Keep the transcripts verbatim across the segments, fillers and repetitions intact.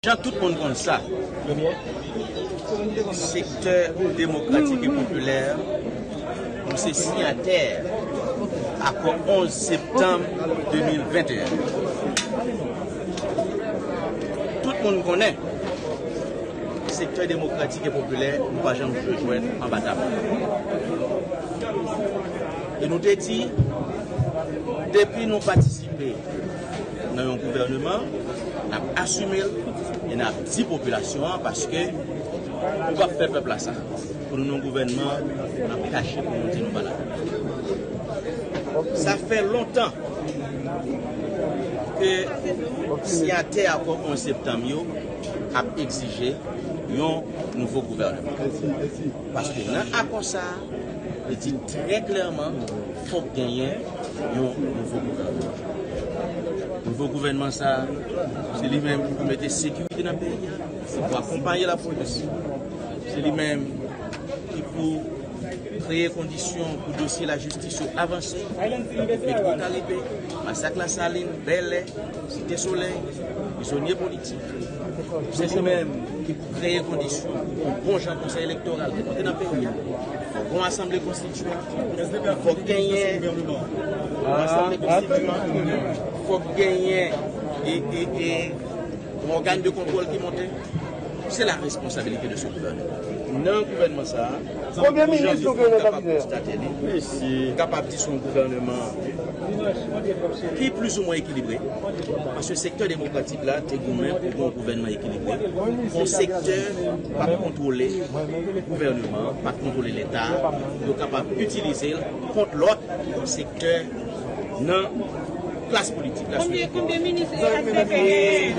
Jan tout moun konn sa, Sektè Demokratik e Popilè, nou se siyatè akò onz septanm de mil venteyen. Tout moun konnen, Sektè Demokratik e Popilè, nou pa janm jwe jwèt anba tab. E nou te di, depi nou patisipe nan yon gouvèneman, n ap asime l e n ap di popilasyon an, paske nou p ap fè pèp la sa. Pou nou nan gouvènman, n ap kache pou nou di nou pa la. Sa fè lontan ke siyatè akò onz septanm yo ap egzije yon nouvo gouvèneman. Paske nan akò sa a, li di trè klèman, fòk genyen yon nouvo gouvènman. Nouvo gouvènman sa a, se li menm ki pou mete sekirite nan peyi a, ki pou akonpaye lapolis. Se li menm ki pou kreye kondisyon pou dosye lajistis yo avanse, tankou Petwokaribe, masak Lasalin, Bèlè, Site Solèy, prizonye politik. Se li menm ki pou kreye kondisyon pou bon jan konsèy elektoral ki monte nan peyi a. Fòk gon asanble konstitiyan, fòk genyen yon asanble konstitiyan, fòk genyen e, e, e, yon ògàn de kontwòl ki monte. Se la responsabilite de ce gouvernement. Nan gouvènman sa a, Konbyen minis nou gen nan kapab konstate li, kapab di se yon gouvèneman ki plizoumwen ekilibre, paske sektè demokratik la te goumen pou yon gouvènman ekilibre. Yon sektè pa t kontwole gouvèneman, pa t kontwole Leta, yo kapab itilize l kont lòt sektè nan klas politik la. Konbyen, konbyen minis S D P genyen?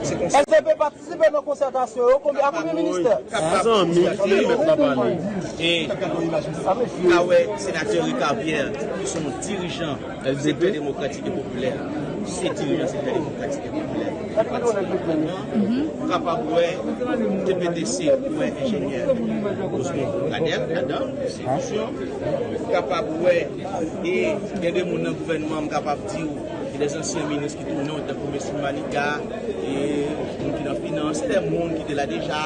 S D P pa patisipe nan konsètasyon yo, konbyen, a konbyen ministè? Kapab zanmi, konstate li mèt la pale. E ka wè senatè Ricard Pierre, ki se yon dirijan sektè demokratik e popilè, se dirijan sektè demokratik e popilè. Ou kapab wè T P T C, ou wè enjenyè Cosmo Pradel ladan, se Fission. Ou kapab wè, e gen de moun nan gouvènman, m kapab di w, gen de ansyen minis ki tounen, tankou mesye Maniga, e moun ki nan finans, se de moun ki te la deja,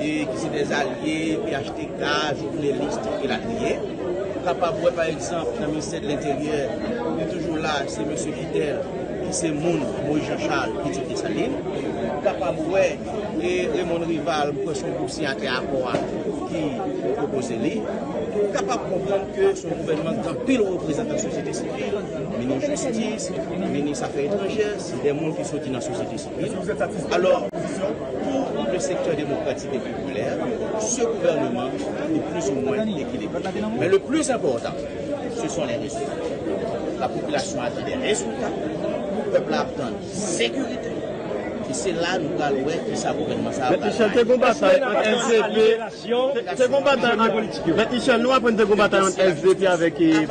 e ki se de alye, P H T K, Joveneliste, elatriye. Ou kapab wè, pa egzanp, nan ministè de lenteryè, li toujou la, se mesye Kitel, ki se moun Moïse Jean Charles, pitit Desalin. Ou kapab wè, e Raymond Rival, m kwè se yon gwoup siyatè akò a ki pwopoze li. Ou kapab konprann ke se yon gouvènman ki gen anpil reprezantan sosyete sivil, minis jistis, minis afè etranjè, se de moun ki soti nan sosyete sivil. Alò, pour le secteur démocratique et populaire, ce gouvernement est plus ou moins équilibré. Mais le plus important, ce sont les résultats. La population attend des résultats, pèp la ap tann sekirite, e se la nou pral wè kisa gouvènman sa a pral bay. Mèt Michel, te gon batay ant S D P, te, te gon batay ant, Mèt Michel, nou aprann te gon batay ant S D P avèk, eh,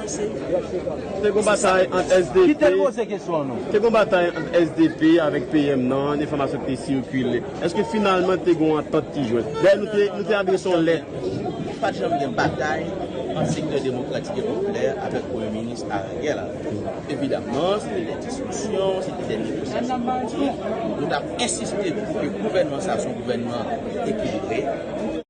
te gon batay ant S D P. Ki te poze kesyon an non? Te gon batay ant S D P avèk P M nan, enfòmasyon ki te sikile. Èske finalman te gon antant ki jwenn? Dayè nou te, nou te adrese yon lèt. Pa t janm gen batay ant sektè demokratik e popilè avèk Premye Minis Ariel Henry. Evidamman, se te de diskisyon, se te de negosyasyon politik. Nou t ap ensiste pou ke gouvènman sa a se yon gouvènman ekilibre.